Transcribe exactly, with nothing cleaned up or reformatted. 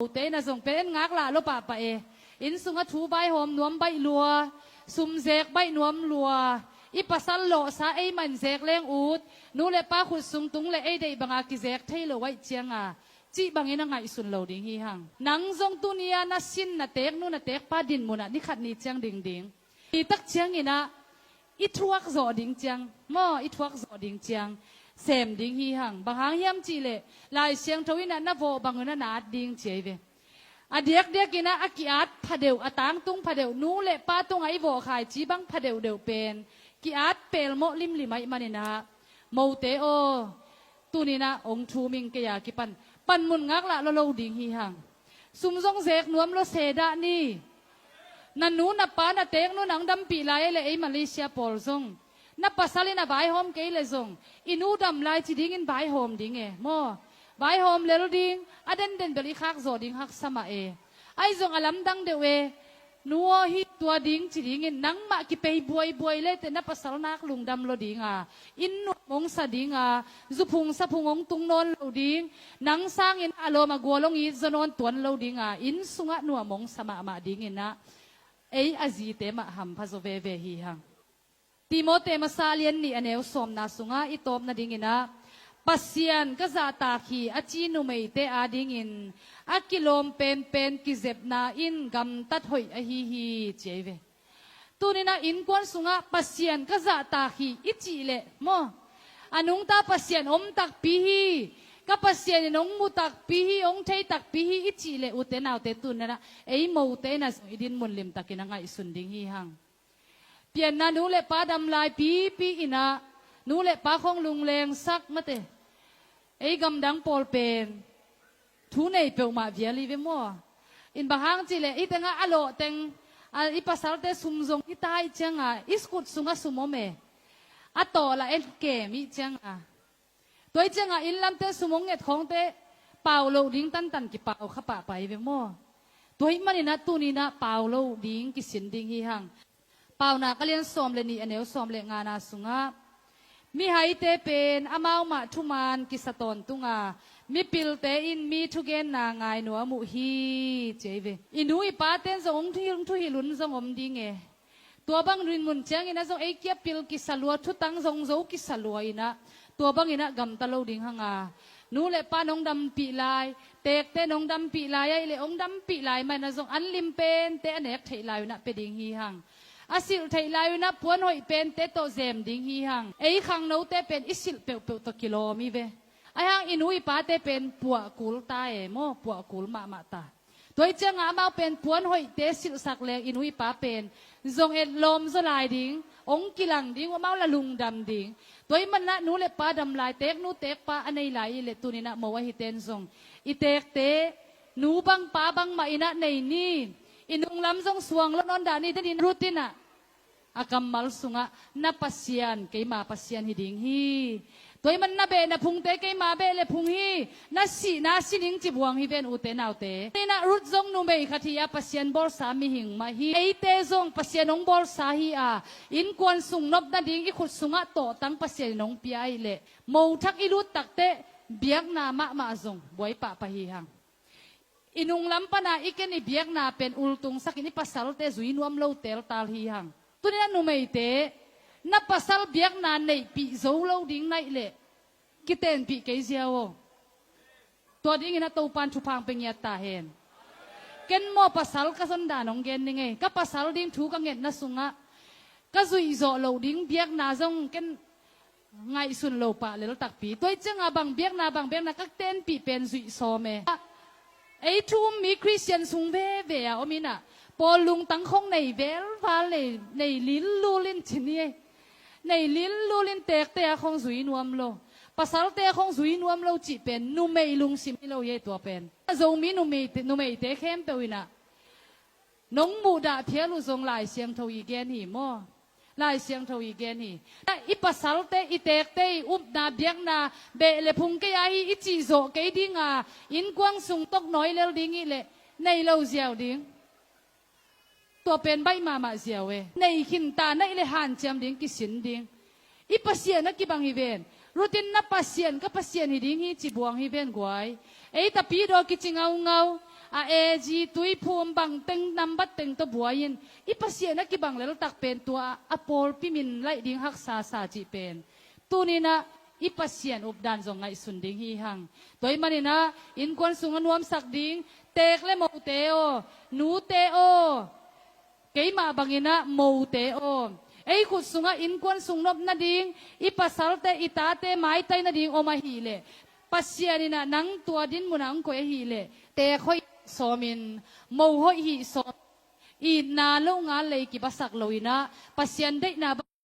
Mote in a zong pen en ngak lah lo pahpah e. Inn sungah thu vaihawm nuam baih lua, sum zek baih nuam lua, i pasal lawhsa ei mah in zek leng ut, nu le pa khut sung tung le ei deih banga kizek thei lo aih cianga cih bangin a ngaihsun lo ding hi hang. Nang zong tuni-a na sin na teek nu na teek pa din munah ni khat ni ciang ding ding. Hi tak cianginah i thuak zawh ding ciang maw, i thuak zawh ding ciang sem ding hi hang. Bang hang hiam cihleh Lai Siangtho inah na vawh bangunah na at ding ci ahi ve. A diakdiakinah a ki-at phadeuh, a tangtung phadeuh, nu le pa tungah i vawhkhaici bang phadeuhdeuh pen ki-at pelmawh limlim aih maninah, mote aw, tuninah ong thuming kei a kipan panmun ngak lah lo lo ding hi hang. Sum zong zek nuam lo se dah ni. Na nu na pa na teek nu nang dampih lai le ei Malaysia pawl zong na pasal in a vaihawm kei le zong i nu dam lai ci dingin vaihawm ding e maw? Vaihawm lel ding, a denden bel i khak zawh ding haksa mah e. Ahi zong a lamdang deuh e. Nu aw, hi tua ding ci dingin nangmah kipei buaibuai le teh na pasal nak lungdam lo dinga, inn nuam ong sa dinga, zuphung saphung ong tung nawn lo ding, nang sangin a lawm a gual ong it zaw nawn tuan lo dinga, inn sungah nuam ong sa mahmah dinginah ei a zite mah hampha zaw veve hi hang. Timote masa lian nih a neu sawmna sungah i tawp nadinginah, Pasian ka zahtak hi a ci numeite adingin a kilawm penpen kizepna in gamtat hoih ahi hi ci ahi ve. Tuninah innkuan sungah Pasian ka zahtak hi i cih leh maw, a nungta Pasian om takpi hi, ka Pasian in hong mu takpi hi, hong thei takpi hi i cih leh ute naute tuninah ei mote inah zong i dinmun limtakin a ngaihsun ding hi hang. Pianna nu le pa dam lai pipi inah nu le pa khong lunglengsak mate. Ei gamdang pawl pen thu nei peuhmah vial hi ve maw? In bang hang cihleh i tengah a lawhteng a i pasalte sum zong hi ta ih cianga i kut sungah sum om e. A tawh lah en kem ih cianga Tua ih ciangah inn lamte sum hong nget khawngte pau loh ding tantan kipau kha pahpah hi ve maw? Tua ih maninah tuninah pau loh ding kisin ding hi hang. Paunak a lian sawm le nih a neu sawm le ngana sungah mihaite pen amau mah thuman kisa tawntunga mipilte in mi thugenna ngai nuam uh hi ci ahi ve. I nu i pate in zong hong thuhilh, hong thuhilh hun zong om ding e. Tua bang rinmun ciangin a zong ei kia pil kisa lua, thutang zong zo kisa lua inah tua banginah gamta lo ding hanga. Nu le pa nong dampih lai, teekte nong dampih lai aih le hong dampih lai mah inah zong an lim pente a nek theih lai unah pia ding hi hang. A silh theih lai unah puan hoih pente tawh zem ding hi hang. Ei khangnote pen i silh peuhpeuh tawh kilawm hi ve. Ahi hang i nu i pate pen puah kul ta e maw, puah kul mahmah ta. Tua ih ciangah amau pen puan hoihte silhsak leng i nu i pa pen zong etlawm zaw lai ding, hong kilang ding, amau la lungdam ding. Tua ih manah nu le pa dam lai, teek nu teek pa a nei lai ih le tuninah mo ahi ten zong i teekte nu bang pa bang mah inah nei ni. I nunglam zong suang lo nawn dah ni, denin Ruth inah a kammal sungah na Pasian keima Pasian hi ding hi. Tua ih man na beh na phungte keima beh le phung hi. Na sihna sining ci buang hi ven ute naute. Inah Ruth zong numei khat hi a Pasian bawlsa mihing mah hi. Eite zong Pasian hong bawlsa hi a innkuan sung nop nading i khut sungah tawhtang Pasian in hong pia aih leh mothak i lut takteh biakna mahmah zong buai pahpah hi hang. I nunglam pana i ken i biakna pen ultungsakin i pasalte zui nuam lo teltal hi hang. Tuninah numeite na pasal biakna neihpih zo lo ding naih leh kitenpih kei ziau aw. Tua dingin a Topan thupha hong pia ngiat ta hen. Ken maw pasal ka zondan hong gen ning ei. Ka pasal ding thu ka ngetna sungah ka zuih zawh loh ding biakna zong ken ngaihsun lo pah lel takpi. Tua ih ciangah bang biakna bang biakna ka tenpih pen zuih sawm e. Ei thu um mi Khristian sung veve a om inah pawl lungtang khong nei velval nei, nei lillul in ci ni ei. Nei lillul in teekte a khong zui nuam lo, pasalte a khong zui nuam lo cih pen numei lungsim hi lo hi ei tua pen. Zomi numeite, numeite khempeuh inah nong muhdah phial uh zong Lai Siangtho i gen hi maw? Lai Siangtho i gen hi. I pasalte, i teekte i upna biakna beh le phung kei ahi i cihzawh kei dinga innkuan sung toknawi lel ding ih leh nei lo ziau ding. Tua pen baih mahmah ziau e. Nei khinta naih le hanciam ding kisin ding. I Pasian a kibang hi ven. Ruth in na Pasian ka Pasian hi ding hi ci buang hi ven guai. Ei tapidaw kici ngaungau. a A G, tuiphum bang teng, nambat teng tawh buai-in i Pasian a kibang leltak pen tua a pawlpi min laih ding haksa sa cih pen tuninah i Pasian updan zong ngaihsun ding hi hang. Tua ih maninah innkuan sungah nuamsak ding teek le mote aw, nute aw, keimah banginah mote aw, ei khut sungah innkuan sung nop nading i pasalte, i tate maitai nading om ahih leh, Pasian inah nang tua din munah hong koih ahih leh, teek hoih sawmin, mo hoih hih sawm, itna longal lei kibasak loinah Pasian deihna